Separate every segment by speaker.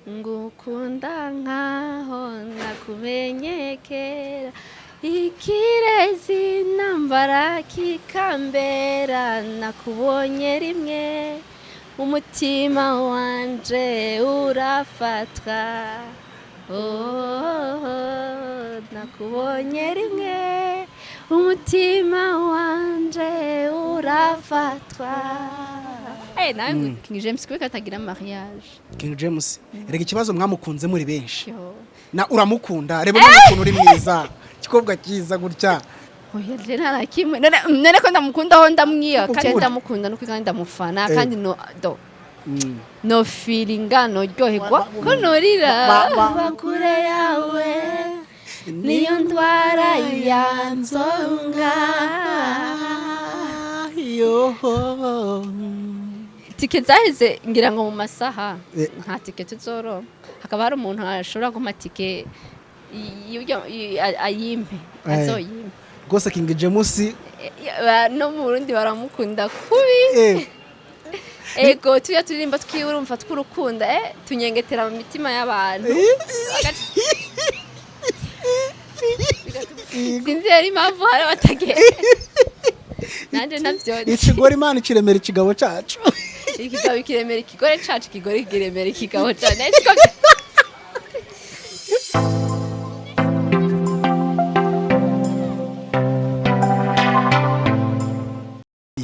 Speaker 1: Ngukunda nkaho nakumenye kera, ikirezi nambara kikambera. Nakubonye rimwe, umutima wanje urafatwa. Oh, nakubonye rimwe, umutima wanje urafatwa. Nawe ngo King James kubera atagira mariage.
Speaker 2: King James, erega ikibazo mwamukunze muri benshi.
Speaker 1: Yo.
Speaker 2: Na uramukunda, reba none ukuntu uri mwiza, ikikobwa cyiza gutya.
Speaker 1: Oya, je nta na kimwe. None ko ndamukunda, aho ndamwiya kandi
Speaker 2: Ukunda.
Speaker 1: ndamukunda nuko kandi ndamufana kandi no do no feelinga, no ryoherwa ko norira.
Speaker 2: Ba-
Speaker 1: Kure yawe niyo ndwara yanzonga.
Speaker 2: Yoho.
Speaker 1: Tike zaheze ngira ngo mu masaha nta tike tuzoronka. Hakaba hari umuntu ashobora kumpa tike ayimpe, azoyimpe.
Speaker 2: Rwose King James.
Speaker 1: No mu Burundi baramukunda kubi. Ego, tujya turirimba twiwe, urumva tw'urukundo, tunyengetera mu mitima y'abantu. Sinzi rero impamvu hari batagenda, nanjye navyo.
Speaker 2: Ikigore Imana ikiremera ikigabo cacu.
Speaker 1: Ikigabo ikiremera ikigore cacu, ikigore kiremera ikigabo cane.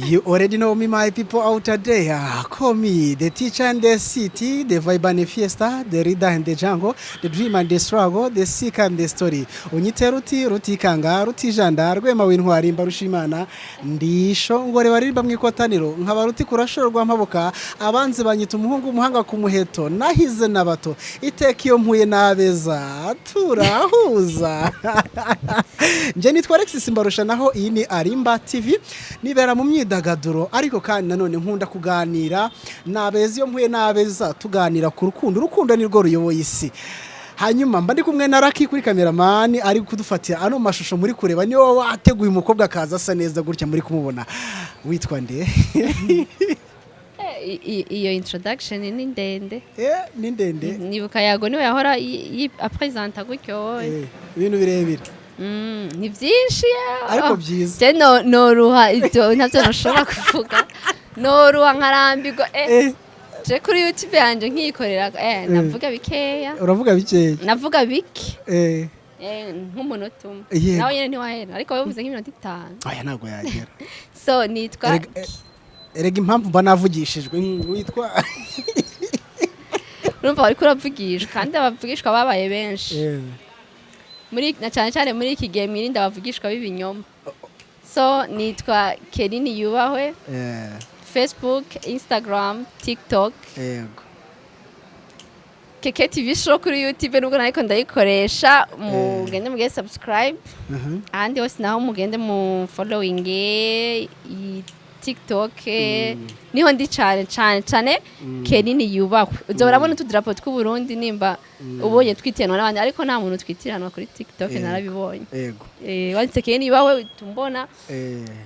Speaker 2: You already know me, my people out there. Call me the teacher and the city, the vibe and the fiesta, the reader and the jungle, the dream and the struggle, the seeker and the story. Unyite Ruti, Rutikanga, Rutijanda, Rwema w'intwari, Mbarushimana, ndisho ngore baririmba mu ikotaniro, nkaba Ruti kurashorwa mpabuka, abanzi banyita umuhungu umuhanga ku muheto, nahize n'abato. Iteka iyo mpuye n'abeza, turahuza. Nje nitwa Alexis Mbarusha, naho iyi ni Arimba TV, nibera mu myidagaduro, ariko kandi nanone nkunda kuganira n'abeza. Iyo mpuye n'abeza tuganira ku rukundo. Urukundo ni rwo ruyoboye isi. Hanyuma mba ndi kumwe na Raki kuri kameramani, ari kudufatira ano mashusho muri kureba. Niwe wateguye umukobwa akaza asa neza gutya muri kumubona. Witwa nde?
Speaker 1: Iyo introduction ni ndende.
Speaker 2: Ni ndende.
Speaker 1: Nibuka Yago niwe yahora apresenta gutyo.
Speaker 2: Ibintu birebire.
Speaker 1: Ni byinshi ya.
Speaker 2: Ariko byiza.
Speaker 1: Je no noruha, ibyo ntabyo nashobora kuvuga, noruha nkarambirwa. Je kuri YouTube yanje nkikorera, navuga bikeya.
Speaker 2: Uravuga bikeya.
Speaker 1: Navuga bike. Nk'umunota umwe. Nawe nyene ntiwahera, ariko wabivuze nk'iminota 5.
Speaker 2: Aya ntabwo yagera.
Speaker 1: So nitwa
Speaker 2: Erega impamvu mba navugishijwe, witwa?
Speaker 1: Urumva wariko uravugishwa, kandi abavugishwa babaye benshi muri na cyane cyane muri iki gihe. Mwirinde abavugishwa b'ibinyoma. So nitwa Kerini Yubahwe. Facebook, Instagram, TikTok, Keke TV Show kuri YouTube, nubwo nariko ndayikoresha. Mugende mugende subscribe. Ahandi hose naho mugende mu following i TikTok, niho ndi cyane cyane cyane. Kerini Yubahwe, uzoba urabona utudarapo tw'u Burundi nimba ubonye twitiranwa n'abandi, ariko nta muntu twitiranwa kuri TikTok. Narabibonye. Wanditse Kerini Yubahwe tumbona.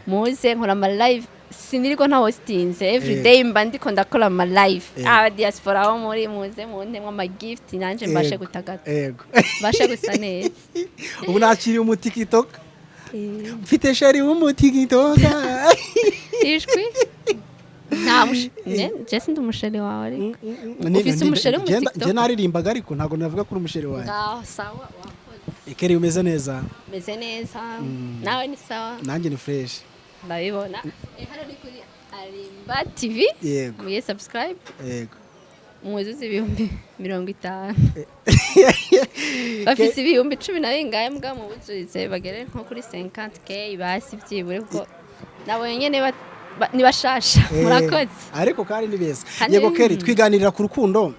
Speaker 1: Muze nkora ama live, siniriko nta hostinze, everyday mba ndiko ndakora ama live. Aba diaspora bo muri muze muntemwe ama gift, nanje mbashe gutagata, mbashe gusa neza.
Speaker 2: Ubu nakiriye umutikitoka, mfite chéri w'umutikitoka.
Speaker 1: Ijwi nta je sindi umuchéri wawe, ariko ufise umuchéri w'umutiktoka?
Speaker 2: Njye naririmbaga, ariko ntabwo navuga ko uri umuchéri wanjye.
Speaker 1: Ngaho sawa, wakoze.
Speaker 2: Ikeri, umeze neza?
Speaker 1: Meze neza, nawe ni sawa?
Speaker 2: Nanjye ni fresh.
Speaker 1: Ndabibona. Hano ni kuri Arimba TV. Muye subscribe, mwuzuze 50,000. Bafise ibihumbi cumi na bingahe mbwa, mubuzurize bagere nko kuri 50K basi byibure, kuko nabonye nyene ni bashasha. Murakoze.
Speaker 2: Ariko kandi ni beza. Yego Keri, twiganirira ku rukundo.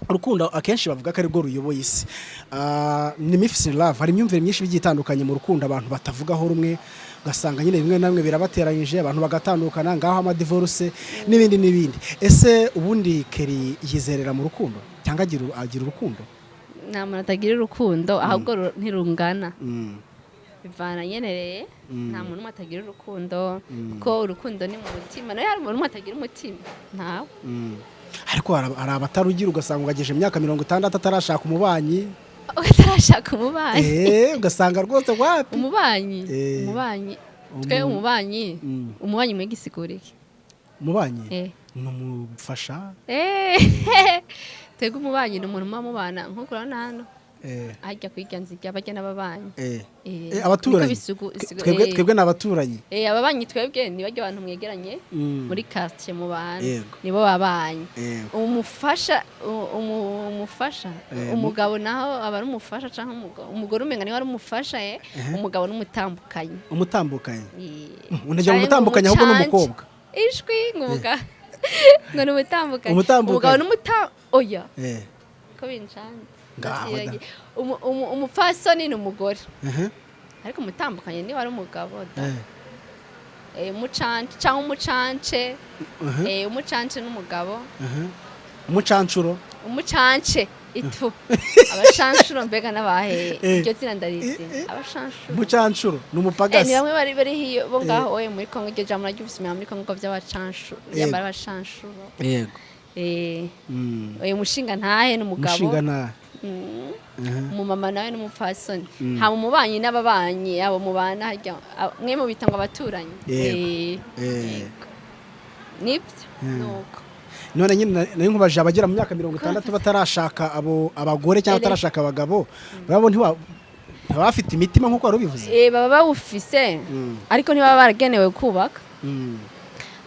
Speaker 2: Urukundo akenshi bavuga ko arirwo ruyoboye isi. Ni myths in love, hari imyumvire myinshi igiye itandukanye mu rukundo abantu batavugaho rumwe, ugasanga nyine bimwe na bimwe birabateranyije, abantu bagatandukana, ngaho amadivorce n'ibindi n'ibindi. Ese ubundi Keri yizerera mu rukundo cyangwa agira urukundo?
Speaker 1: Nta muntu atagira urukundo, ahubwo ntirungana. Bivana nyenereye. Nta muntu umwe atagira urukundo, kuko urukundo ni mu mutima. Nawe hari umuntu umwe atagira umutima? Ntawe.
Speaker 2: Ariko hari abatarugira, ugasanga ugageje imyaka 60 atarashaka umubanyi.
Speaker 1: Utarashaka umubanyi?
Speaker 2: Ugasanga rwose wapi.
Speaker 1: Umubanyi?
Speaker 2: Eh.
Speaker 1: Umubanyi, twe umubanyi, umubanyi muri gisigurike.
Speaker 2: Umubanyi ni umufasha.
Speaker 1: Twebwe umubanyi ni umuntu muba mubana, nkuko urabona hano hajya kwiga nzijya bajya n'ababanyi.
Speaker 2: Abaturanyi.
Speaker 1: Niko
Speaker 2: Twebwe
Speaker 1: bisigu
Speaker 2: twebwe ni abaturanyi.
Speaker 1: Ababanyi twebwe ni bajya abantu mwegeranye muri quartier mubana, nibo babanyi. Umufasha, umufasha, umugabo naho aba ari umufasha cyangwa umugore umenga niwe ari umufasha, umugabo n'umutambukanyi.
Speaker 2: Umutambukanyi. Unagira ngo umutambukanyi ahubwo ni
Speaker 1: Canke umucance.
Speaker 2: umukobwa.
Speaker 1: Ishwi, ngo umugabo ngo ni umutambukanyi.
Speaker 2: Umutambukanyi.
Speaker 1: Umugabo n'umuta, oya, ko bincanze.
Speaker 2: Ngaho da.
Speaker 1: Ndavyibagiye. Umupfasoni ni umugore, ariko umutambukanyi niwe ari umugabo da. Umucance cyangwa umucance. Umucance n'umugabo.
Speaker 2: Umucancuro.
Speaker 1: Umucance itu, abashanshuro mbega n'abahe? Iryo zina ndarizi, abashanshuro.
Speaker 2: Umucancuro ni
Speaker 1: Ni
Speaker 2: umupagasi.
Speaker 1: bamwe bari hiyo bo ngaho oye muri Kongo. Iryo jambo naryumvise muri Kongo by'abacanshuro, yambara abashanshuro. Uyu mushinga ntahe n'umugabo.
Speaker 2: Umushinga nta
Speaker 1: Umumama nawe n'umupfasoni, haba umubanyi n'ababanyi abo mubana harya, mwe mubita ngo abaturanyi.
Speaker 2: Yego.
Speaker 1: Yego. Nibyo, nuko.
Speaker 2: None nyine nari nkubajije abagera mu myaka 60 batarashaka, abo abagore cyangwa batarashaka abagabo, urabona ntibafite imitima nk'uko wari ubivuze?
Speaker 1: Baba bawufise, ariko ntibaba baragenewe kubaka.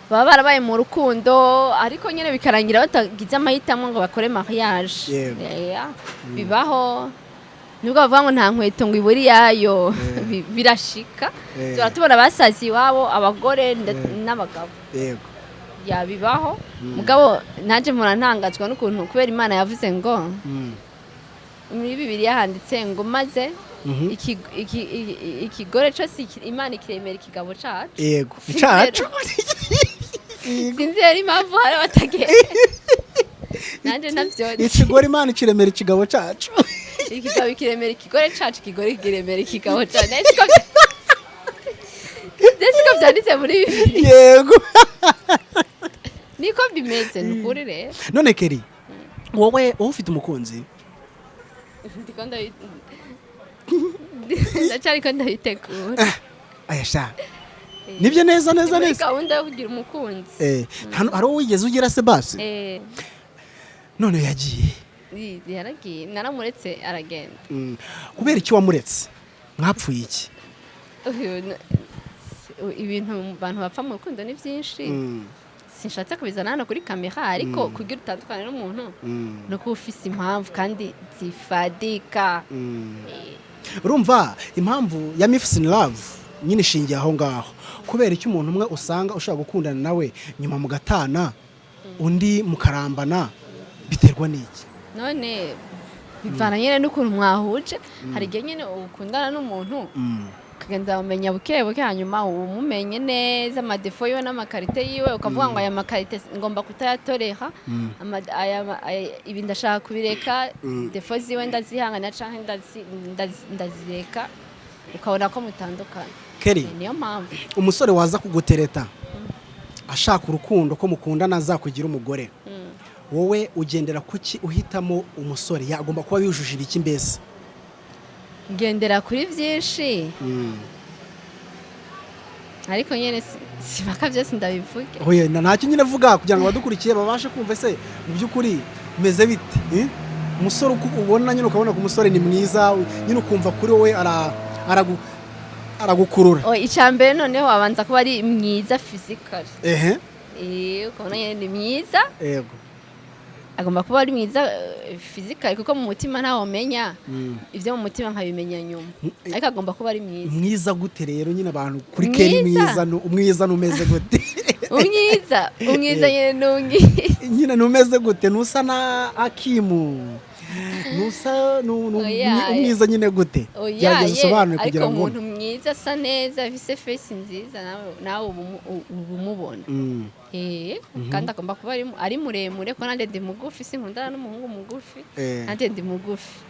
Speaker 1: Baba barabaye mu rukundo, ariko nyine bikarangira batagize amahitamo ngo bakore mariage. Bibaho, nubwo bavuga ngo nta nkweto ngo ibure iyayo, birashika. Tuba tubona basazi iwabo, abagore n'abagabo. Yabibaho, mugabo nanjye murantangazwa n'ukuntu, kubera Imana yavuze ngo muri Bibiliya handitse ngo maze ikigore cyose Imana ikiremera ikigabo cacu.
Speaker 2: Yego, icacu.
Speaker 1: Sinzi rero impamvu hari abatagenda, nanjye navyo.
Speaker 2: Ikigore Imana ikiremera ikigabo cacu.
Speaker 1: Ikigabo ikiremera ikigore cacu, ikigore ikiremera ikigabo cacu. Nzi ko vyanditse muri Bibiliya. Niko bimeze, ni ukuri rero.
Speaker 2: None Kelly, wowe ufite umukunzi?
Speaker 1: Ndiko ndacariko ndabitegura.
Speaker 2: Aya sha, nibyo neza neza.
Speaker 1: Muri
Speaker 2: Neza.
Speaker 1: gahunda yo kugira umukunzi.
Speaker 2: Hari uwo wigeze ugira se basi? None yagiye?
Speaker 1: Yaragiye, naramuretse aragenda.
Speaker 2: Kubera iki wamuretse? Mwapfuye iki?
Speaker 1: Uyu ibintu abantu bapfa mu rukundo ni byinshi. Sinshatse kubizana hano kuri kamera, ariko kugira utandukane n'umuntu ni uko uba ufise impamvu kandi zifadika.
Speaker 2: Urumva impamvu ya Myths in Love nyine ishingiye aho ngaho. Kubera icyo umuntu umwe usanga ushobora gukundana nawe nyuma mugatana, undi mukarambana, biterwa n'iki?
Speaker 1: None bivana nyine n'ukuntu mwahuje. Hari igihe nyine ukundana n'umuntu, ukagenda umenya buke buke, hanyuma umumenye neza ama défauts yiwe n'ama qualités yiwe, ukavuga ngo aya ma qualités ngomba kutayatorera, ibi ndashaka kubireka, défauts ziwe ndazihangana canke ndazireka, ukabona ko mutandukana.
Speaker 2: Kelly,
Speaker 1: Niyo mpamvu.
Speaker 2: umusore waza kugutereta ashaka urukundo, ko mukundana azakugira umugore, wowe ugendera kuki uhitamo umusore? Yagomba kuba yujuje ibiki mbese?
Speaker 1: Ngendera kuri byinshi, ariko nyine sibaka byose ndabivuge.
Speaker 2: Oya, ntacyo nyine avuga kugira ngo abadukurikiye babashe kumva ese mu by'ukuri bimeze bite, eh? Umusore uko ubona nyine, ukabona ko umusore ni mwiza nyine, ukumva kuri wowe aragukurura.
Speaker 1: Oh, icya mbere noneho abanza kuba ari mwiza physically. Ukabona nyine ni mwiza. Agomba kuba ari mwiza physically, kuko mu mutima ntawe umenya. Ibyo mu mutima nkabimenya nyuma, ariko agomba kuba ari mwiza.
Speaker 2: Mwiza gute rero nyine abantu kuri Kelly?
Speaker 1: Mwiza?
Speaker 2: Mwiza umwiza numeze gute?
Speaker 1: Umwiza nyine ni umwiza.
Speaker 2: Nyine numeze gute? Nusa na Akimu, nusa
Speaker 1: Oya,
Speaker 2: umwiza nyine gute?
Speaker 1: Oya,
Speaker 2: Gerageza
Speaker 1: ye,
Speaker 2: usobanure
Speaker 1: ariko
Speaker 2: kugira ngo
Speaker 1: umuntu mwiza asa neza, afise face nziza, nawe uba umubona. Kandi agomba kuba ari muremure, ko nanjye ndi mugufi, sinkundana n'umuhungu mugufi. Nanjye ndi mugufi.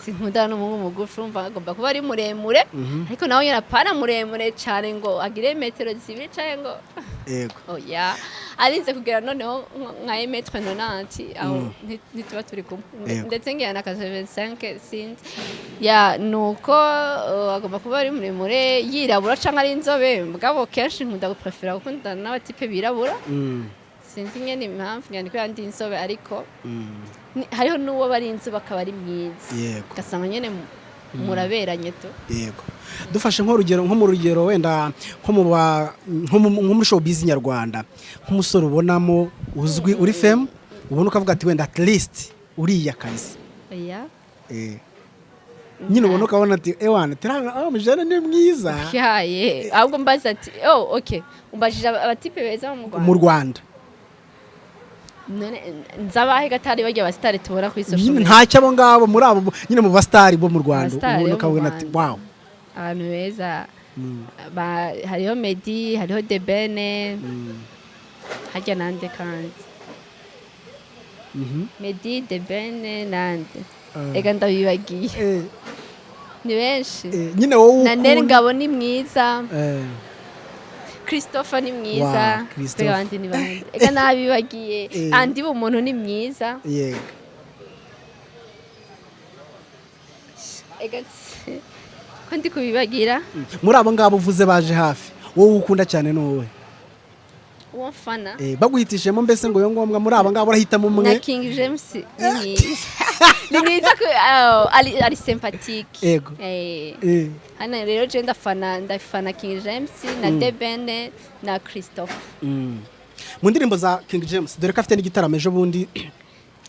Speaker 1: Sinkundana n'umuhungu mugufi. Urumva agomba kuba ari muremure, ariko nawe nyine apana muremure cyane ngo agire metero 2 cyangwa ngo oya. Arinze kugera noneho nka 1m90, aho ntituba turi kumwe. Ndetse ngira na 85, sinzi ya nuko agomba kuba ari muremure, yirabura canke ari inzobe. Mugabo kenshi nkunda guprefera gukundana n'abatipe birabura. Sinzi nyene impamvu, ngira ni kubera ndi inzobe, ariko hariho n'uwo bari inzobe akaba ari mwiza, ugasanga nyene muraberanye tu.
Speaker 2: Yego, dufashe nk'urugero, nko mu rugero wenda nko mu ba nko nko muri showbiz nyarwanda, nk'umusore ubonamo uzwi uri fame, ubona ukavuga ati wenda at least uriya kazi.
Speaker 1: Oya.
Speaker 2: Nyine ubona ukabona ati ewana tirana, oh mujene ni mwiza.
Speaker 1: Yaye, ahubwo mbaza ati oh okay, umbajije abatipe beza mu Rwanda?
Speaker 2: Mu Rwanda.
Speaker 1: None nzabahe gatari barya abasitari tubona kuri social
Speaker 2: Nyine
Speaker 1: media?
Speaker 2: Ntacyo, abo ngabo muri abo nyine mu basitari bo mu Rwanda,
Speaker 1: Abasitari
Speaker 2: ubona
Speaker 1: bo mu
Speaker 2: ukabona ati
Speaker 1: Rwanda.
Speaker 2: Wow.
Speaker 1: Abantu beza hariho Meddy, hariho The Ben, harya nande kandi? Meddy, The Ben, nande? Ega ndabibagiye. Ni benshi.
Speaker 2: Nyine wowe
Speaker 1: Na Nel
Speaker 2: ukunda-
Speaker 1: Ngabo ni mwiza. Christopher ni mwiza.
Speaker 2: Wow, Christopher.
Speaker 1: Mbega abandi ni bande? Ega nabibagiye. Andi bumuntu ni mwiza. Ega ko ndi kubibagira.
Speaker 2: Muri abo ngabo uvuze baje hafi, wowe ukunda cyane ni wowe?
Speaker 1: Uwo mfana?
Speaker 2: Baguhitishemo mbese ngo yo ngombwa muri abo ngabo urahitamo
Speaker 1: Na
Speaker 2: umwe.
Speaker 1: King James ni mwiza, ni mwiza oh, ari sympathique. Hano rero je ndafana King James na The Ben na Christophe.
Speaker 2: Mu ndirimbo za King James, dore ko afite n'igitaramo ejo bundi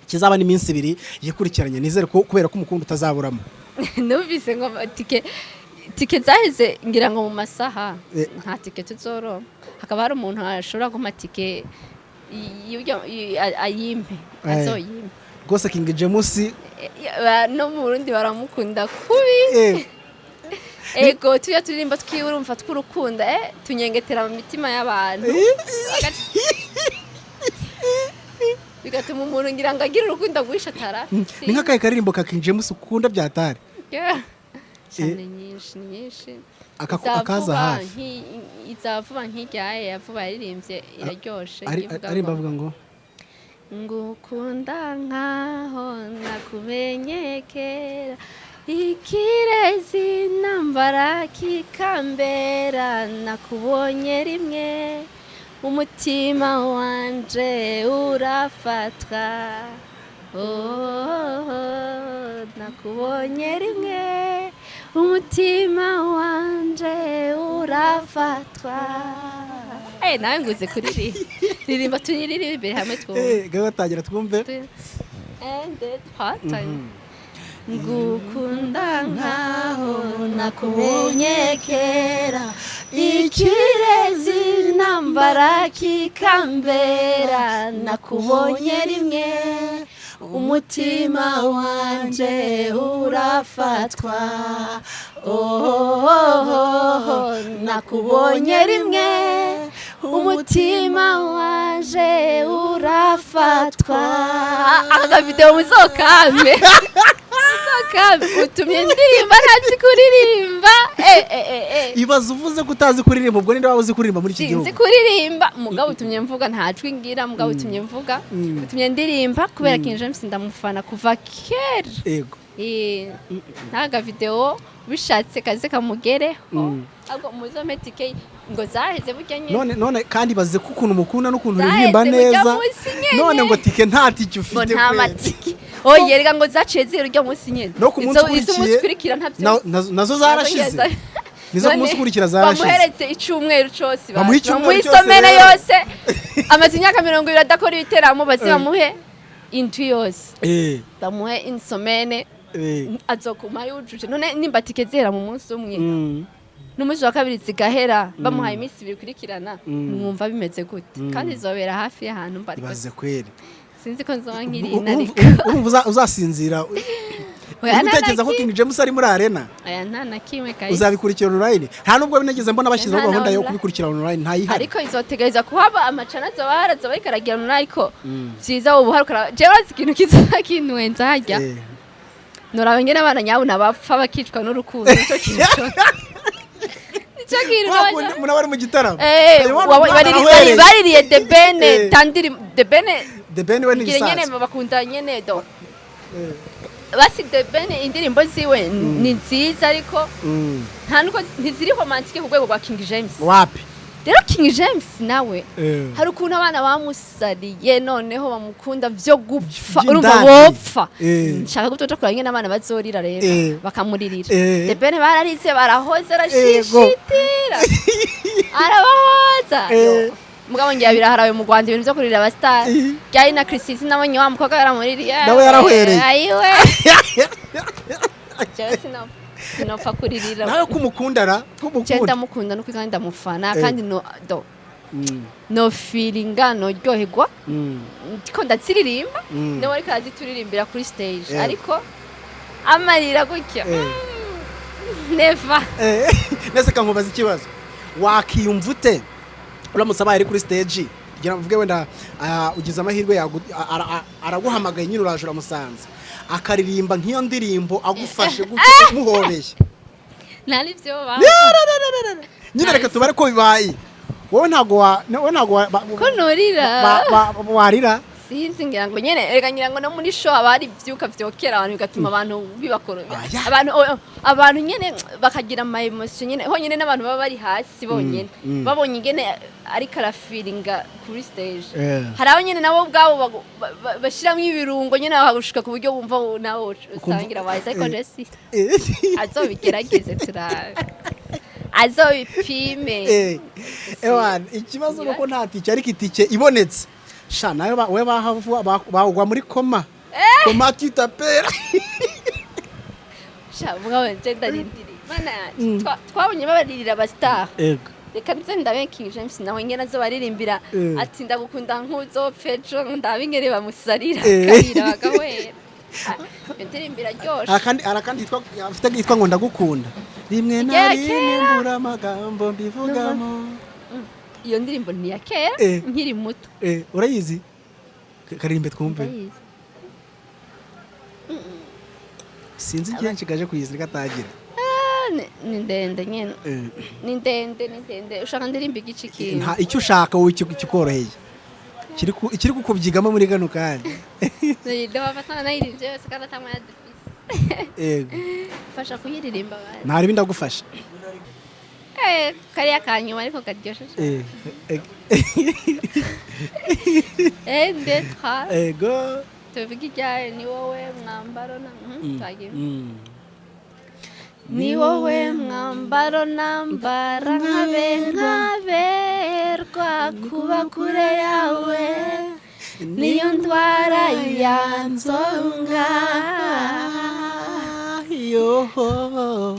Speaker 2: kizaba n'iminsi 2 yikurikiranye, nizere ko kubera ko umukunda utazaburamo.
Speaker 1: Numvise ngo tike zaheze ngira ngo mu masaha. Nta tike tuzoronka, hakaba hari umuntu ashobora kumpa tike ayimpe, azoyimpe.
Speaker 2: Rwose King James.
Speaker 1: No mu Burundi baramukunda kubi. Ego, tuya turirimba twiwe urumva tw'urukundo, tunyengetera mu mitima y'abantu, bigatuma umuntu ngira ngo agire urukundo rwinshi atarafise.
Speaker 2: Ni nk'akahe karirimbo ka King James ukunda byatari?
Speaker 1: Yeah. Cyane, nyinshi, ni nyinshi. Iza
Speaker 2: Akaza
Speaker 1: vuba
Speaker 2: hafi.
Speaker 1: Iza vuba nk'iryaye ya vuba yaririmbye iraryoshe. Ivuga
Speaker 2: Arimba
Speaker 1: ngo,
Speaker 2: avuga ngo
Speaker 1: ngukunda nkaho nakumenye kera, ikirezi nambara kikambera, nakubonye rimwe umutima wanje urafatwa, oh, nakubonye rimwe umutima wanje urafatwa. Nawe nguze kuririmba, ririmba tuyiririmbire hamwe twumve.
Speaker 2: Gaho tangira twumve.
Speaker 1: Un, deux, trois, ngukunda nkaho nakumenye kera, ikirezi nambara kikambera, nakubonye rimwe umutima wanje urafatwa, oh, nakubonye rimwe umutima wanje urafatwa. Aka kavideo muzokame, muzokame, utumye ndirimba ntazi kuririmba.
Speaker 2: Ibaze uvuze ko utazi kuririmba, ubwo ninde waba uzi kuririmba muri iki
Speaker 1: Sinzi
Speaker 2: gihugu?
Speaker 1: kuririmba, mugabo utumye mvuga, nta jwi ngira, mugabo utumye mvuga, utumye ndirimba kubera King James ndamufana kuva kera. Ntaga video bishatse kaze kamugereho. Ahubwo muzome tike ngo zaheze burya nyene.
Speaker 2: None kandi baze ko ukuntu mukunda n'ukuntu
Speaker 1: Zaheze
Speaker 2: uririmba
Speaker 1: burya
Speaker 2: neza,
Speaker 1: munsi nyene.
Speaker 2: none ngo tike nta tike
Speaker 1: Ngo
Speaker 2: ufite
Speaker 1: nta
Speaker 2: kweli.
Speaker 1: matike, oye rega ngo zaciye zera urya munsi nyene.
Speaker 2: No ku munsi
Speaker 1: Izo umunsi
Speaker 2: ukurikiye
Speaker 1: ukurikira ntabyo.
Speaker 2: Nazo zarashize, nizo ku munsi ukurikira zarashize.
Speaker 1: Bamuheretse icumweru cose.
Speaker 2: Bamuhe icyumweru
Speaker 1: Bamuhe
Speaker 2: cyose
Speaker 1: isomene
Speaker 2: rero.
Speaker 1: yose, amaze imyaka 20 adakora ibiteramo, baze bamuhe indwi yose, bamuhe insomene, azokuma yujuje. None nimba tike zihera mu munsi umwe, n'umunsi wa kabiri zigahera, bamuhaye iminsi 2 ikurikirana, mwumva bimeze gute? Kandi izobera hafi y'ahantu mba, ariko
Speaker 2: Ibaze kweri.
Speaker 1: sinzi ko nzoba nkiri ariko.
Speaker 2: Urumva uzasinzira
Speaker 1: Oya,
Speaker 2: uri
Speaker 1: nta
Speaker 2: gutekereza
Speaker 1: na
Speaker 2: ko
Speaker 1: kimwe.
Speaker 2: King James ari muri arena?
Speaker 1: Oya, nta na kimwe kabisa.
Speaker 2: Uzabikurikira online? Nta nubwo binageze mbona bashyizeho
Speaker 1: Nta na
Speaker 2: gahunda yo
Speaker 1: online.
Speaker 2: kubikurikira online, ntayihari.
Speaker 1: Ariko izotegereza kuhaba amacana, azoba ahari, azoba ariko aragira online, ariko vyiza ubu hari jewe urazi ikintu kiza kinwenza harya? Noraba ingene abana nyabuna bapfa bakicwa n'urukundo, nico kintu. Nico kintu
Speaker 2: Wa kundi umuntu aba ari mu gitaramo.
Speaker 1: Eh,
Speaker 2: Ukabona umwana ahwereye.
Speaker 1: Baririye The Ben. Tandiri The Ben.
Speaker 2: The Ben we
Speaker 1: ngira nyene
Speaker 2: n'ibisanzwe.
Speaker 1: bakunda nyene do basi. The Ben indirimbo ziwe ni nziza, ariko nta nuko ntiziri romantique ku rwego rwa King James.
Speaker 2: Wapi.
Speaker 1: Rero King James nawe hari ukuntu abana bamusariye, noneho bamukunda vyo gupfa, urumva
Speaker 2: Vy'indani.
Speaker 1: bopfa. Nshaka gutoja kuraba ingene abana bazorira rero, bakamuririra. The Ben bararize, barahoze, arashishitira, arabahoza. Yo. Mugabo ngira biraharawe mu Rwanda ibintu vyo kurira aba star. Ryari na Christine nabonye wa mukobwa yaramuririye.
Speaker 2: Nawe yarahwereye.
Speaker 1: Ayiwe, jewe sinopfa kuririra.
Speaker 2: Nawe kumukundara
Speaker 1: Je
Speaker 2: kumukunda.
Speaker 1: ndamukunda nuko kandi ndamufana. Kandi no do no feelinga noryoherwa ndiko ndaziririmba, niwe ariko arazituririmbira kuri stage, ariko amarira gutya, never.
Speaker 2: Nese kankubaza ikibazo, wakiyumva ute uramutse abaye ari kuri stage, kugira ngo mvuge wenda ugize amahirwe araguhamagaye nyine, uraje uramusanze, akaririmba nk'iyo ndirimbo agufashe gutyo umuhobeye?
Speaker 1: Ntari byo ba.
Speaker 2: Nyine reka tubare ko bibaye, wowe ntabwo wa wowe ntabwo
Speaker 1: Ko nurira?
Speaker 2: Warira?
Speaker 1: Sinzi, ngira ngo nyene reka, ngira ngo no muri show haba hari ivyuka vyokera abantu, bigatuma abantu bibakora.
Speaker 2: Aya.
Speaker 1: Abantu abantu nyene bakagira ama emotion nyene honyene, n'abantu baba bari hasi bonyene babonye ingene ariko arafiringa kuri stage. Hari abo nyene nabo ubwabo bashiramwo ibirungo nyene bakagushuka ku buryo wumva nawe usangira waza, ariko je si azobigerageze turabe, azobipime.
Speaker 2: Ewana, ikibazo nuko nta tike, ariko itike ibonetse sha nayo we bahavuga bagwa muri coma, coma tutapera.
Speaker 1: Sha mugabo nje ndarindiriye, mana yanje. Twabonye babaririra aba star.
Speaker 2: Ego.
Speaker 1: Reka nze ndabe King James nawe ngene azobaririmbira ati ndagukunda nk'uzopfa ejo, ndabe ingene bamusarira, akarira bagahwera. Ah, iyo ndirimbo iraryoshe.
Speaker 2: Arakandi yitwa afite yitwa ngo ndagukunda rimwe na
Speaker 1: Ya
Speaker 2: rimwe
Speaker 1: kera.
Speaker 2: mbura amagambo mbivugamo.
Speaker 1: Iyo ndirimbo ni iya kera, nkiri muto.
Speaker 2: Urayizi? Karirimbe twumve.
Speaker 1: Ndayizi.
Speaker 2: Sinzi igihe nshigaje kuyizi katagira.
Speaker 1: Ah, ni ndende nyene, ni ndende, ni ndende. Ushaka ndirimba igice kimwe?
Speaker 2: Nta icyo ushaka wowe, ikikoroheye ikiri kukubyigamo muri kano kanya.
Speaker 1: Ndabafata nayiririmbye yose kandi atamwanya dufise.
Speaker 2: Ego.
Speaker 1: Fasha kuyiririmba basi.
Speaker 2: Ntaribi, ndagufasha.
Speaker 1: Eh, kariya kanyuma ariko karyoshe. Un, deux, trois.
Speaker 2: Ego.
Speaker 1: Tuvuge ijyaye ni wowe mwambaro na twagiye. Ni wowe mwambaro nambara nkabe nkaberwa, kuba kure yawe niyo ndwara yanzonga.
Speaker 2: Yoho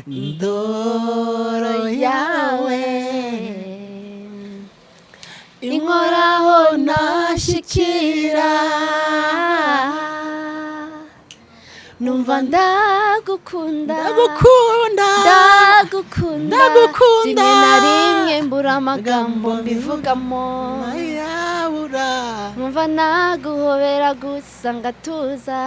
Speaker 2: ndoro
Speaker 1: yawe inkoraho nashikira, numva ndagukunda.
Speaker 2: Ndagukunda.
Speaker 1: Ndagukunda.
Speaker 2: Ndagukunda.
Speaker 1: Rimwe na rimwe mbura amagambo mbivugamo.
Speaker 2: Mayabura.
Speaker 1: Numva naguhobera gusa ngatuza,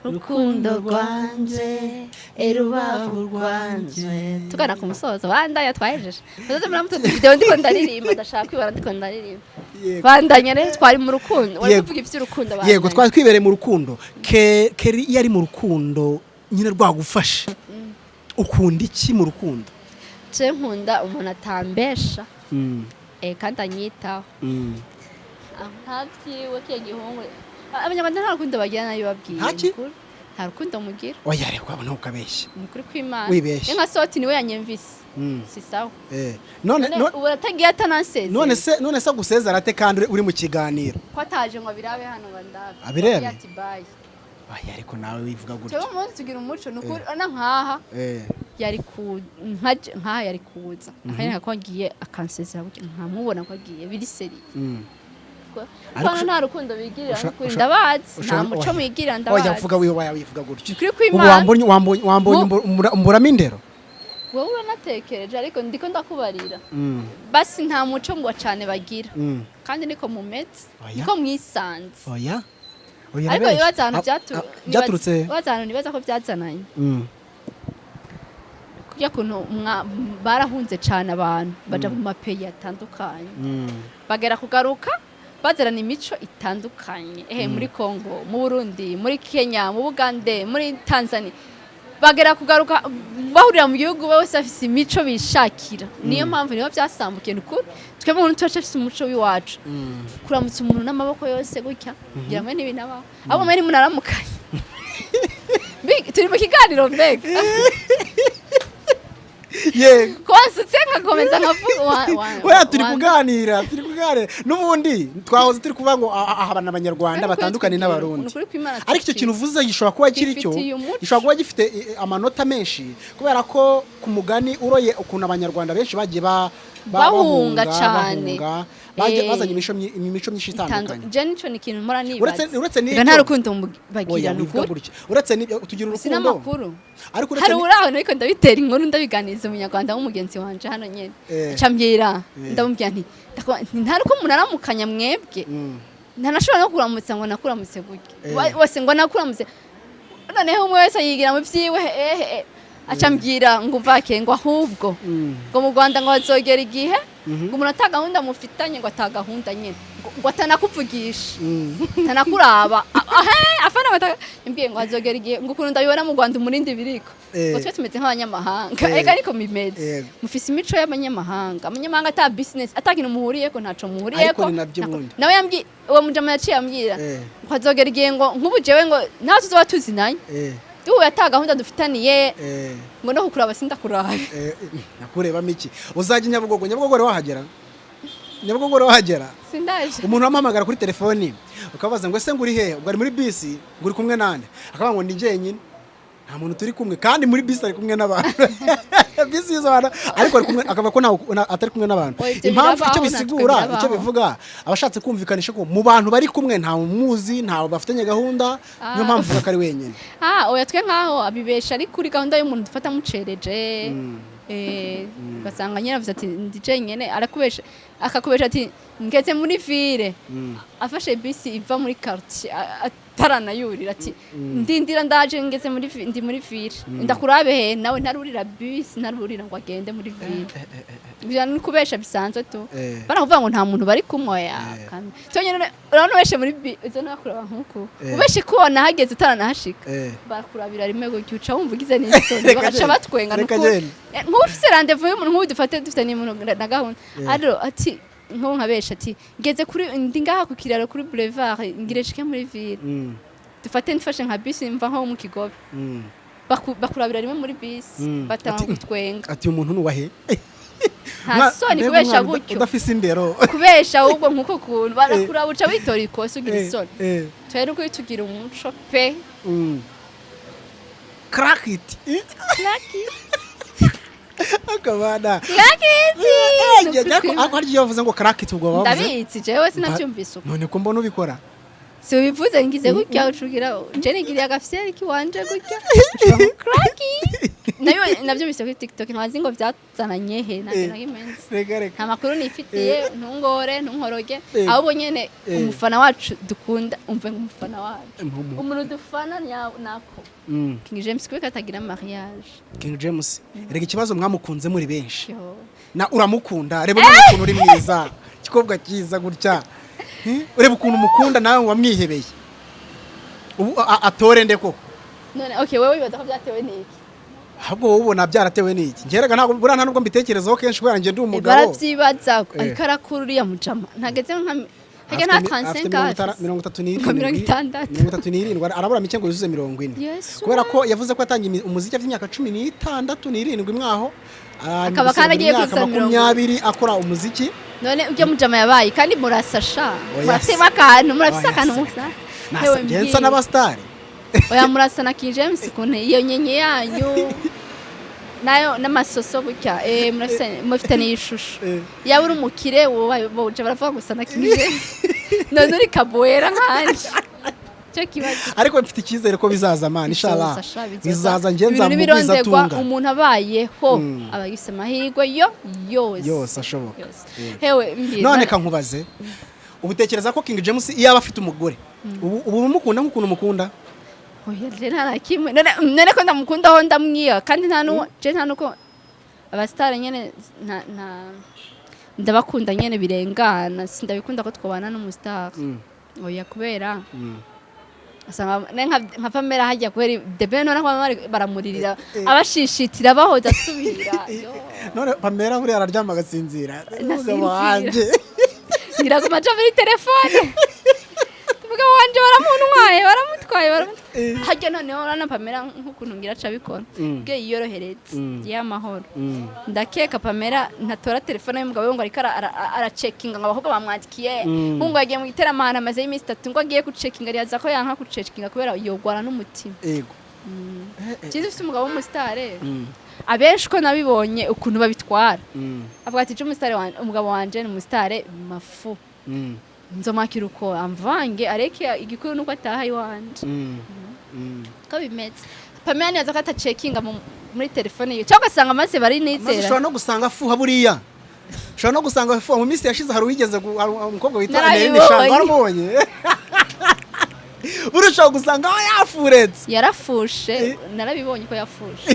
Speaker 1: rukundo rwanje, erubavu rwanje. Tugana ku musozo, bandanya, twahejeje. Muzoze muramutse video ndiko ndaririmba, ndashaka kwibara ndiko ndaririmba.
Speaker 2: Yego.
Speaker 1: Bandanya rero, twari mu rukundo, wari
Speaker 2: Yego.
Speaker 1: kuvuga ivy'urukundo, bandanya.
Speaker 2: Yego, twari twibereye mu rukundo. Keri iyo ari mu rukundo nyine rwagufashe, ukunda iki mu rukundo?
Speaker 1: Je nkunda umuntu atambesha, kandi anyitaho. Nta vyiwe kiya gihungu. Abanyarwanda nta rukundo bagira, nayo babwiye.
Speaker 2: Ntaki?
Speaker 1: Nta rukundo mugira.
Speaker 2: Oya, reka ntukabeshye.
Speaker 1: Ni ukuri kw'Imana.
Speaker 2: Wibeshye.
Speaker 1: Ni nka soti niwe yanyemvise. Si sawa.
Speaker 2: None
Speaker 1: None ubu atagiye atanansezeye.
Speaker 2: None se gusezera ate kandi uri mu kiganiro?
Speaker 1: Ko ataje ngo abirabe hano ngo ndabe.
Speaker 2: Abirebe?
Speaker 1: Agira ati bye.
Speaker 2: Oya, ariko nawe wivuga gutyo.
Speaker 1: Twebwe umunsi tugira umuco, ni ukuri na nkaha yari ku nkaha yari kuza akanyereka ko agiye, akansezera gutyo nkamubona ko agiye biri seri.
Speaker 2: Ariko
Speaker 1: Hano nta rukundo bigirira, n'ukuri
Speaker 2: ushobora-
Speaker 1: ndabazi, nta muco
Speaker 2: oya.
Speaker 1: mwigirira,
Speaker 2: Oya,
Speaker 1: ndabazi.
Speaker 2: vuga wiwe, oya, wivuga gutyo.
Speaker 1: Ukuri
Speaker 2: Ubu
Speaker 1: kw'Imana.
Speaker 2: wambonye umburamo indero.
Speaker 1: Wowe uranatekereje, ariko ndiko ndakubarira basi nta muco ngo cane bagira, kandi niko mumeze.
Speaker 2: Oya.
Speaker 1: Niko mwisanze.
Speaker 2: Oya oya,
Speaker 1: Ariko
Speaker 2: urabeshya.
Speaker 1: ibibazo ahantu
Speaker 2: Byaturutse.
Speaker 1: ibibazo ahantu nibaza ko byazananye. Kurya kuntu barahunze cane, abantu baja mu ma pays atandukanye, bagera kugaruka bazerana imico itandukanye. Ehe, muri Congo, mu Burundi, muri Kenya, mu Bugande, muri Tanzania, bagera kugaruka bahurira mu gihugu, bose bafise imico bishakira. Niyo mpamvu niho byasambukiye. Ni ukuri, twebwe umuntu turacafise umuco w'iwacu, kuramutsa umuntu n'amaboko yose gutya, ngira ngo ntibinabaho. Ahubwo mwe ntimunaramukanye. Turi mu kiganiro mbega.
Speaker 2: Yego.
Speaker 1: Ko wansutse nkakomeza nkavuga
Speaker 2: Oya, turi kuganira, turi kuganira n'ubundi. Twahoze turi kuvuga ngo aha abanyarwanda
Speaker 1: Ariko
Speaker 2: batandukanye
Speaker 1: tubwira,
Speaker 2: n'Abarundi.
Speaker 1: ni ukuri kw'Imana.
Speaker 2: Ariko icyo kintu uvuze gishobora kuba kiri cyo,
Speaker 1: Twifitiye umuco.
Speaker 2: gishobora kuba gifite amanota menshi, kubera ko ku mugani uroye ukuntu Abanyarwanda benshi bagiye
Speaker 1: Bahunga cane.
Speaker 2: Bahunga, bazanye imico myinshi itandukanye.
Speaker 1: Je nico ni ikintu mpora nibaza.
Speaker 2: Uretse
Speaker 1: Reka,
Speaker 2: n'ibyo-
Speaker 1: nta rukundo bagira.
Speaker 2: Oya,
Speaker 1: Ni
Speaker 2: wivuga
Speaker 1: ukuri.
Speaker 2: gutya. Uretse n'ibyo, tugira
Speaker 1: Si
Speaker 2: urukundo.
Speaker 1: n'amakuru.
Speaker 2: Ariko uretse
Speaker 1: Hari uraho ariko ndabitera inkuru, ndabiganiriza Umunyarwanda w'umugenzi wanje hano nyene, aca mbwira, ndamubwira nti nti nta ruko munaramukanya mwebwe, ntanashobora no kuramutsa ngo nakuramutse gutya. Bose ngo nakuramutse, noneho umwe wese yigira mu vyiwe. Ehe, aca mbwira ngo umvake, ngo ahubwo ngo mu Rwanda ngo hazogera igihe ngo umuntu ata gahunda mufitanye, ngo ata gahunda nyene, ngo atanakuvugisha, atanakuraba. Ahe afana yambwiye ngo hazogera igihe, ngo ukuntu ndabibona mu Rwanda umurindi biriko, ngo twe tumeze nk'abanyamahanga. Ega ariko bimeze, mufise imico y'abanyamahanga. Abanyamahanga ata business, ata kintu muhuriyeko, ntaco muhuriyeko.
Speaker 2: Ariko ni nabyo ubundi.
Speaker 1: Nawe yambwiye, uwo mujama yaciye ambwira ngo hazogera igihe ngo nk'ubu jewe ngo nawe tuzoba tuzinanye, duhuye ata gahunda dufitaniye, ngo no kukuraba sindakuraba.
Speaker 2: Nakurebamo iki? Uzajya i Nyabugogo. Nyabugogo wari wahagera? Nyabugogo wari wahagera?
Speaker 1: Sindaje.
Speaker 2: Umuntu wamuhamagara kuri telefoni ukabaza ngo: "Ese ngo uri hehe?" Ubwo ari muri bisi, ngo uri kumwe nande? Akavuga ngo: "Ni jyenyine, nta muntu turi kumwe." Kandi muri bisi ari kumwe n'abantu, bisi yuzuye abantu, ariko ari kumwe, akavuga ko atari kumwe n'abantu.
Speaker 1: Oya, ibyo
Speaker 2: Impamvu icyo
Speaker 1: birabaho, natwe
Speaker 2: bisigura, icyo
Speaker 1: birabaho.
Speaker 2: bivuga, abashatse kumvikanisha ko mu bantu bari kumwe nta umuzi, ntawe bafitanye gahunda. Niyo mpamvu uvuga ko ari wenyine.
Speaker 1: Ah, oya, twe nkaho abibesha ari kuri gahunda y'umuntu dufata mucereje, ugasanga nyine avuze ati ndi jenyene, arakubesha, akakubesha ati ngeze muri ville, afashe bisi iva muri quartier, ataranayurira, ati ndindira ndaje, ngeze muri ndi muri ville, ndakurabe he? Nawe ntarurira bisi, ntarurira ngo agende muri ville. Ibyo ni kubesha bisanzwe tu. Barakuvuga ngo nta muntu bari kumwe ya kandi cyonyine urabona ubeshe muri izo nakuraba nkuko ubeshe ko wanahageze utaranahashika, barakurabira rimwe gutya, uca wumva ugize n'isoni,
Speaker 2: Reka
Speaker 1: bagaca
Speaker 2: genda.
Speaker 1: batwenga.
Speaker 2: Reka
Speaker 1: Nukuri.
Speaker 2: genda.
Speaker 1: Nk'ubu ufise rendez-vous y'umuntu, nk'ubu dufate dufite n'umuntu na gahunda, aro ati nk'ubu nkabesha ati ngeze kuri, ndi ngaha ku kiraro kuri boulevard, ngire nshike muri ville, dufate nfashe nka bisi mva nko mu Kigobe, bakurabira rimwe muri bisi, batanga kutwenga.
Speaker 2: Ati umuntu nuwahe?
Speaker 1: Nta soni
Speaker 2: Mbega
Speaker 1: kubesha
Speaker 2: umwana
Speaker 1: gutyo.
Speaker 2: udafise indero.
Speaker 1: Kubesha ahubwo nkuko kuntu barakuraba, uca witora ikosa, ugira isoni. Twere ukuri tugira umuco pe.
Speaker 2: Crack it. Akabana.
Speaker 1: Crack it.
Speaker 2: Ariko harya iyo bavuze ngo crack it, ubwo bavuze
Speaker 1: Ndabizi, jewe sinavyumvise uko.
Speaker 2: None ko mbona ubikora?
Speaker 1: Si ubivuze, ngize gutya, ucugira je nigiriye agafyeri kiwanje gutya, crack it. Nayo navyumvise kuri TikTok, ntazi ngo vyazananye he ntabwo nakimenze.
Speaker 2: Reka, reka.
Speaker 1: Nta makuru nifitiye, ntungore, ntunkoroge. Ahubwo nyene umufana wacu dukunda, umve ngo umufana wacu, umuntu dufana nako, King James, kubera atagira mariage.
Speaker 2: King James, rega ikibazo mwamukunze muri benshi.
Speaker 1: Yo.
Speaker 2: Na uramukunda, reba none ukuntu uri mwiza, igikobwa cyiza gutya. Ureba ukuntu umukunda, nawe wamwihebeye ubu atore nde koko?
Speaker 1: None okay, wewe wibaza ko byatewe n'iki?
Speaker 2: Ahubwo wowe ubona byaratewe n'iki? Ngerega ntabwo buriya nta nubwo mbitekerezaho kenshi kubera njye ndi umugabo.
Speaker 1: Baravyibaza, ariko arakura uriya mujama, ntageze nka hage nta
Speaker 2: Afite
Speaker 1: 35?
Speaker 2: 37.
Speaker 1: Nka 60.
Speaker 2: 37, arabura mike ngo yuzuze 40.
Speaker 1: Yesu.
Speaker 2: Kubera ko yavuze ko yatangiye umuziki afite imyaka 16 n'irindwi mwaho.
Speaker 1: Akaba kandi agiye
Speaker 2: imyaka
Speaker 1: kuzuza 40.
Speaker 2: 20 akora umuziki.
Speaker 1: None ujya mujama yabaye kandi murasa sha.
Speaker 2: Oya,
Speaker 1: Murafise akantu, murafise
Speaker 2: Oya,
Speaker 1: akantu
Speaker 2: se.
Speaker 1: musa.
Speaker 2: Nasa
Speaker 1: Ewe,
Speaker 2: ngensa
Speaker 1: mbwira.
Speaker 2: n'abasitari.
Speaker 1: Oya, murasa na King James, ukuntu iyo nyenye yanyu nayo n'amasoso gutya, murafise, mufite n'ishusho. Yaba uri umukire wowe boje baravuga gusa na King James, none uri kaboera nkanje, cyo kibazo.
Speaker 2: Ariko mfite icyizere ko bizaza man, inshallah.
Speaker 1: Bizoza sha, bizoza.
Speaker 2: Bizaza, nge
Speaker 1: Ibintu
Speaker 2: nzamugwiza
Speaker 1: ntibironderwa,
Speaker 2: tunga.
Speaker 1: Umuntu abayeho aba agifise amahirwe yo yose.
Speaker 2: Yose ashoboka.
Speaker 1: Yose. Hewe, mbwira.
Speaker 2: None kankubaze, ubu utekereza ko King James iyo aba afite umugore, ubu umukunda nk'ukuntu umukunda?
Speaker 1: Oya, je nta na kimwe. None ko ndamukunda, aho ndamwiha kandi nta nuwo je nta nuko Abasitari nyene nta ndabakunda nyene birengana, sindabikunda ko twobana n'umusitari. Oya, kubera asanga ne nka Pamela hajya, kubera The Ben none baramuririra, abashishitira, bahoza asubira. Yo.
Speaker 2: None Pamela buriya araryama agasinzira?
Speaker 1: Ntasinzira.
Speaker 2: Umugabo wanje.
Speaker 1: Ngira ngo maja muri telefone, umugabo wanje baramuntwaye, baramutwaye, baramutwaye. Hajya noneho urabona Pamela nk'ukuntu ngira aca abikora, bwe yiyorohereza y'amahoro. Ndakeka Pamela ntatora telefone y'umugabo we ngo ariko aracekinga ngo abakobwa bamwandikiye, ngo yagiye mu giteramo ahantu amazeyo iminsi 3, ngo agiye gucekinga. Ariyaza ko yanka gucekinga kubera yogwara n'umutima. Cyiza ufite umugabo w'umusitare, abenshi ko nabibonye ukuntu babitwara, avuga ati: "Je umusitare wanje, umugabo wanje ni umusitare mafu, nzomwakira uko amvange, areke, igikuru nuko ataha iwanje." Ko bimeze, Pamela nibaza ko atacekinga muri telefone yiwe, cyangwa ugasanga amaze bari
Speaker 2: Maze
Speaker 1: nizera.
Speaker 2: ushobora no gusanga afuha buriya, ushobora no gusanga afuha. Mu minsi yashize hari uwigeze hari umukobwa witwa
Speaker 1: Narabibonye.
Speaker 2: Adeline Shango, waramubonye? Buriya ushobora gusanga aho yafuretse.
Speaker 1: Yarafushe, narabibonye ko yafushe.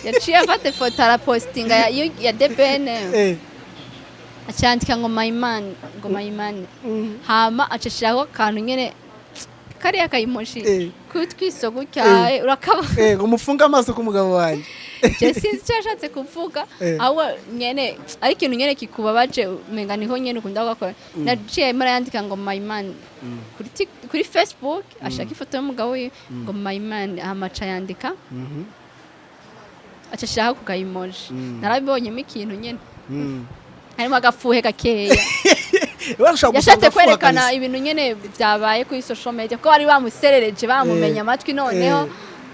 Speaker 1: Yaciye afata ifoto arapostinga ya The Ben, acandika ngo "My man", ngo "My man", hama acashiraho akantu nyene kariya kayimoshi kutwiso gutya, urakaba.
Speaker 2: Ngo mufunge amaso ku mugabo wanjye.
Speaker 1: Je sinzi icyo yashatse kuvuga. Ahubwo nyene ari ikintu nyene kikubabaje, umenga niho nyene ukunda gukora. Naciye marayandika ngo "My man" kuri Facebook, ashaka ifoto y'umugabo wiwe ngo "My man", hama aca yandika, aca ashiraho ku kayimoji. Narabibonyemo ikintu nyene harimo agafuhe gakeya.
Speaker 2: Ushobora gusanga
Speaker 1: Yashatse
Speaker 2: afuha
Speaker 1: kwerekana
Speaker 2: kabisa.
Speaker 1: ibintu nyene byabaye kuri social media, ko bari bamuserereje, bamumenye amatwi, noneho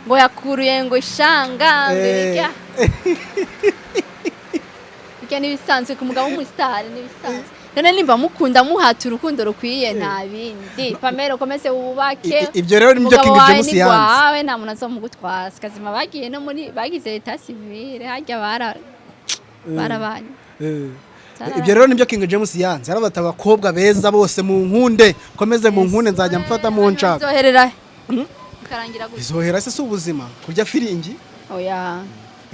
Speaker 1: ngo yakuruye ngo ishanga, ngo ibirya ibyo n'ibisanzwe ku mugabo w'umusitari, n'ibisanzwe. None nimba mukunda, muhata urukundo rukwiye, nta bindi. Pamela, ukomeze wubake.
Speaker 2: Ibyo rero nibyo
Speaker 1: Umugabo
Speaker 2: King
Speaker 1: wawe
Speaker 2: James
Speaker 1: ni
Speaker 2: yanze.
Speaker 1: Gwawe nta muntu azomugutwara. Kazima bagiye no muri bagize état civil harya barabanye.
Speaker 2: Ibyo rero nibyo King James yanze. Yarabata abakobwa beza bose mu nkunde, komeze mu nkunde, nzajya mfata mu nshaka.
Speaker 1: Bizoherera bikarangira gutya.
Speaker 2: Bizohera se? Si ubuzima kurya firingi?
Speaker 1: Oya.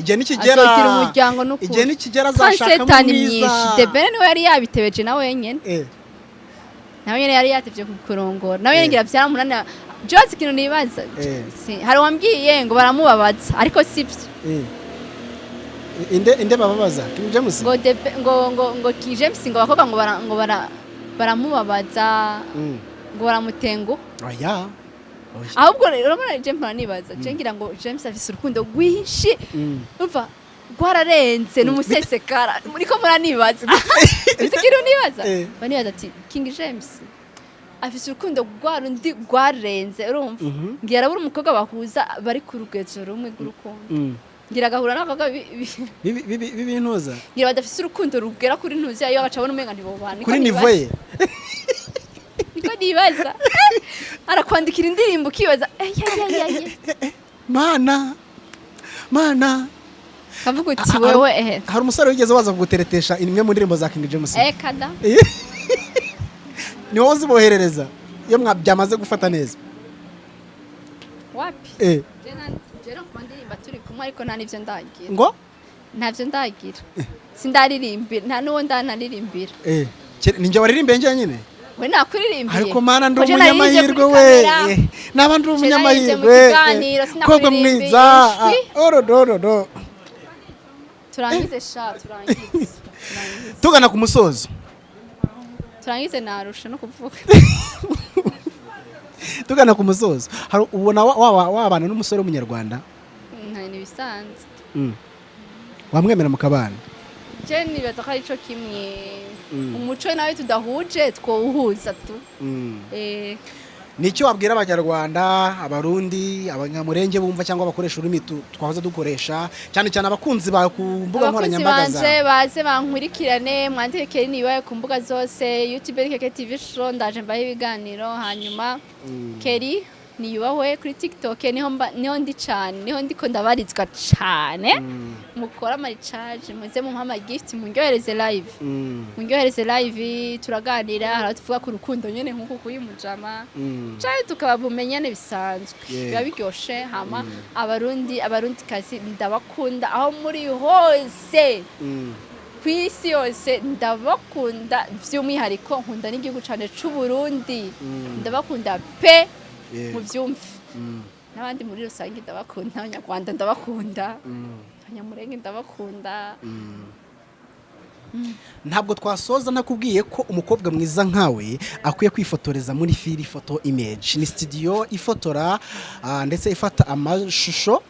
Speaker 2: Igihe nikigera,
Speaker 1: Azogira umuryango n'ukuri.
Speaker 2: igihe nikigera azashaka
Speaker 1: Kansetani
Speaker 2: mwiza.
Speaker 1: myinshi. The Ben niwe yari yabitebeje na wenyene. Nawe nyene yari yatevye kurongora nawe nyene. Ngira byaramunanira. Jose, ikintu nibaza, hari uwambwiye ngo baramubabaza, ariko sivyo.
Speaker 2: Inde bababaza? King James?
Speaker 1: Ngo The Ben- ngo King James, ngo abakobwa ngo baramubabaza, ngo baramutenguha.
Speaker 2: Oya. Oya.
Speaker 1: Ahubwo rero urabona, James mpora nibaza, je ngira ngo James afise urukundo rwinshi. Umva, rwararenze n'umusesekara. Muriko muranibaza ese ikintu nibaza? Banibaza ati King James afise urukundo rwa rundi rwarenze, urumva? Ngira arabura umukobwa bahuza bari ku rugezo rumwe rw'urukundo. Ngira agahura n'abakobwa
Speaker 2: Bibintuza.
Speaker 1: Ngira badafise urukundo rugera kuri ntuzi iyo baca babona umenga ntibobana. Niko
Speaker 2: Kuri
Speaker 1: nibaza.
Speaker 2: niveau ye.
Speaker 1: Niko nibaza. Arakwandikira indirimbo ukibaza eh, ya, ya, ya, ya.
Speaker 2: Mana, mana.
Speaker 1: Kavuga uti wewe ehe.
Speaker 2: Hari umusore wigeze waza kuguteretesha imwe mu ndirimbo za King James?
Speaker 1: Kada.
Speaker 2: Ni wowe uziboherereza iyo byamaze gufata neza?
Speaker 1: Wapi. Je no kuba ndirimba turi kumwe, ariko nta n'ivyo ndagira.
Speaker 2: Ngo?
Speaker 1: Ntavyo ndagira, sindaririmbira, nta n'uwo ndanaririmbira.
Speaker 2: Ni njye waririmbiye njyenyine?
Speaker 1: We nakuririmbiye.
Speaker 2: Ariko mana, ndi
Speaker 1: Ko je naririmbye
Speaker 2: umunyamahirwe
Speaker 1: kuri
Speaker 2: we.
Speaker 1: kamera.
Speaker 2: Naba ndi
Speaker 1: Je naririmbye mu
Speaker 2: umunyamahirwe.
Speaker 1: kiganiro,
Speaker 2: Kobwa
Speaker 1: sinakuririmbira
Speaker 2: mwiza.
Speaker 1: ijwi.
Speaker 2: Orodododo.
Speaker 1: Turangize sha, turangize, turangize.
Speaker 2: Tugana ku musozo.
Speaker 1: Turangize, narusha no kuvuga.
Speaker 2: Tugana ku musozo, hari ubona wabana n'umusore w'umunyarwanda?
Speaker 1: Nta, nibisanzwe.
Speaker 2: Wamwemera mukabana?
Speaker 1: Je nibaza ko ari co kimwe, umuco nawe tudahuje twowuhuza tu.
Speaker 2: Ni icyo wabwira Abanyarwanda, Abarundi, Abanyamurenge bumva cyangwa bakoresha ururimi twahoze dukoresha, cyane cyane abakunzi bawe ku mbuga
Speaker 1: Abakunzi
Speaker 2: nkoranyambaga
Speaker 1: banje
Speaker 2: zawe?
Speaker 1: baze bankurikirane, mwandike Kelly Nibaye ku mbuga zose, YouTube ni Keke TV Show, ndaje mbahe ibiganiro. Hanyuma Kelly Niyubahwe kuri TikTok niho mba, niho ndi cane, niho ndiko ndabarizwa cane. Mukore ama recharge, muze mumpe ama gift, munyohereze live. Munyohereze live, turaganira. Hari aho tuvuga ku rukundo nyene nk'uku kuyu mujama, canke tukaba bumenyane bisanzwe. Biba biryoshe. Hama Abarundi, Abarundi kazi, ndabakunda aho muri hose ku isi yose, ndabakunda. By'umwihariko nkunda n'igihugu cyane c'u Burundi. Ndabakunda pe. Mubyumve. N'abandi muri rusange ndabakunda. Abanyarwanda ndabakunda, Abanyamurenge ndabakunda.
Speaker 2: Ntabwo twasoza ntakubwiye ko umukobwa mwiza nkawe akwiye kwifotoreza muri Fili Photo Image. Ni studio ifotora, ndetse ifata amashusho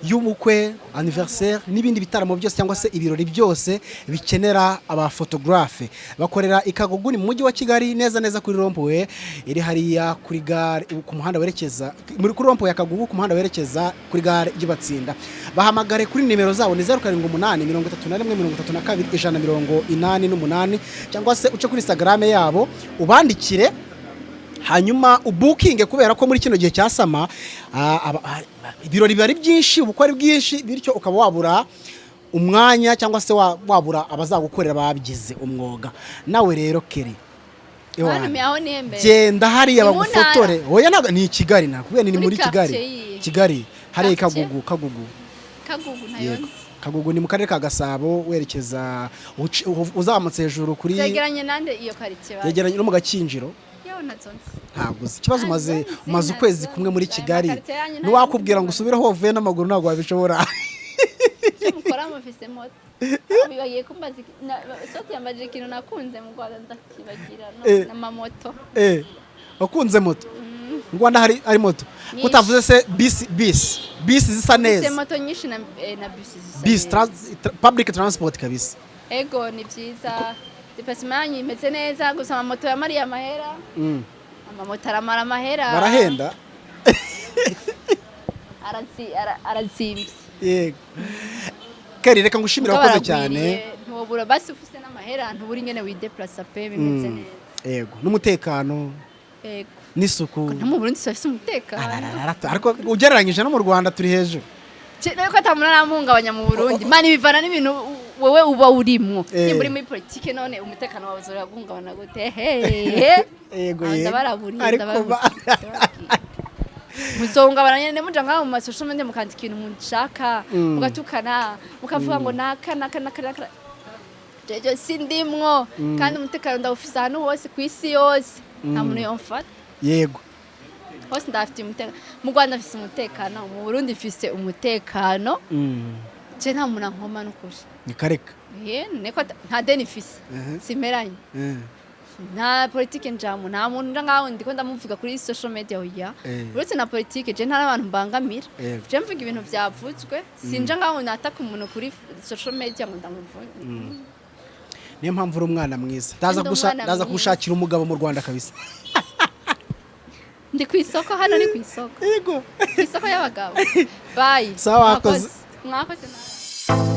Speaker 2: y'ubukwe, anniversaire n'ibindi bitaramo byose cyangwa se ibirori byose bikenera abafotogarafe. Bakorera i Kagugu, ni mu mujyi wa Kigali, neza neza kuri rond-point iri hariya kuri gare, ku muhanda werekeza muri kuri rond-point ya Kagugu, ku muhanda werekeza kuri gare y'Ibatsinda. Bahamagare kuri nimero zabo, ni 0783132188, cyangwa se uce kuri Instagram yabo ubandikire, hanyuma ubukinge, kubera ko muri kino gihe cya summer, ibirori biba ari byinshi, ubukwe ari bwinshi, bityo ukaba wabura umwanya cyangwa se wabura abazagukorera babigize umwuga. Nawe rero Kelly, ewana,
Speaker 1: Bantumiye aho niyembere.
Speaker 2: genda hariya
Speaker 1: Ni mu
Speaker 2: bagufotore. Oya, ntabwo ni i Kigali, nakubwiye ni
Speaker 1: Muri
Speaker 2: muri Kigali.
Speaker 1: Quartier yihe?
Speaker 2: Kigali hariya i
Speaker 1: Quartier?
Speaker 2: Kagugu, Kagugu.
Speaker 1: Kagugu ntayo
Speaker 2: Yego.
Speaker 1: nzi.
Speaker 2: Kagugu ni mu karere ka Gasabo, werekeza uzamutse hejuru kuri
Speaker 1: Zegeranye nande iyo quartier bazi?
Speaker 2: Yegeranye no mu Gakinjiro.
Speaker 1: Yewe, nazo nzi.
Speaker 2: Ntabwo uzi ikibazo, umaze
Speaker 1: Ntazo nzi,
Speaker 2: umaze ukwezi
Speaker 1: ntazo
Speaker 2: kumwe muri
Speaker 1: nzi. Ayo
Speaker 2: Kigali.
Speaker 1: makaritiye yanyu ntayo
Speaker 2: Ntiwakubwira ngo
Speaker 1: nzi.
Speaker 2: usubire aho wavuye n'amaguru, ntabwo wabishobora.
Speaker 1: Icyo mukora, mufise moto. Bibagiye kumbaza soti yambajije ikintu nakunze mu Rwanda, ndakibagira no n'amamoto.
Speaker 2: Wakunze moto mu Rwanda? Hari moto?
Speaker 1: Nyinshi.
Speaker 2: Utavuze se bisi zisa
Speaker 1: Mfise
Speaker 2: neza?
Speaker 1: moto nyinshi na bisi zisa
Speaker 2: Bisi
Speaker 1: neza.
Speaker 2: Public transport kabisa.
Speaker 1: Ego, ni byiza, déplacement yanyu imeze neza, gusa amamoto yamariye amahera. Amamoto aramara amahera.
Speaker 2: Barahenda.
Speaker 1: Arazimvye.
Speaker 2: Yego Kelly, reka ngushimire,
Speaker 1: Kuko
Speaker 2: wakoze cyane.
Speaker 1: baragwiriye, ntiwobura basi ufise n'amahera, ntubura ingene wideplasa pe, bimeze neza.
Speaker 2: Yego, n'umutekano
Speaker 1: Ego.
Speaker 2: n'isuku.
Speaker 1: No mu Burundi turafise umutekano.
Speaker 2: Arararara, ariko ugereranyije no mu Rwanda turi hejuru.
Speaker 1: Nuko ata muntu aramuhungabanya mu Burundi mani, bivana n'ibintu wowe uba urimwo. Nimba uri muri politike, none umutekano wawe uzora guhungabana gute hehe?
Speaker 2: Yego.
Speaker 1: Ah,
Speaker 2: Yego.
Speaker 1: ndabaraburiye.
Speaker 2: Ariko
Speaker 1: Ndababwiye. Muzohungabana nyene muja ngaho mu ma social media, mukandika ikintu mushaka, mugatukana, mukavuga ngo naka naka naka naka. Jeje sindimwo, kandi umutekano ndawufise ahantu hose ku isi yose, nta muntu yomfata. Hose ndahafitiye umutekano. Mu Rwanda mfise umutekano, mu Burundi mfise umutekano. Je nta muntu ankoma n'ukuri.
Speaker 2: Ni kareka.
Speaker 1: Niko nta deni mfise, simeranye, nta politike njamo, nta muntu nja ngaho ndiko ndamuvuga kuri social media, oya. Uretse na politike, je nta n'abantu mbangamira. Je mvuga ibintu vyavuzwe, sinja ngaho nataka umuntu kuri social media ngo ndamuvuge.
Speaker 2: Niyo mpamvu uri umwana mwiza. Ndaza
Speaker 1: Ndi
Speaker 2: gusa
Speaker 1: umwana
Speaker 2: ndaza
Speaker 1: mwiza.
Speaker 2: kugushakira umugabo mu Rwanda kabisa.
Speaker 1: Ndi ku isoko, hano ni ku isoko.
Speaker 2: Yego.
Speaker 1: Ku isoko y'abagabo. Bye.
Speaker 2: Sawa, wakoze.
Speaker 1: Mwakoze nawe.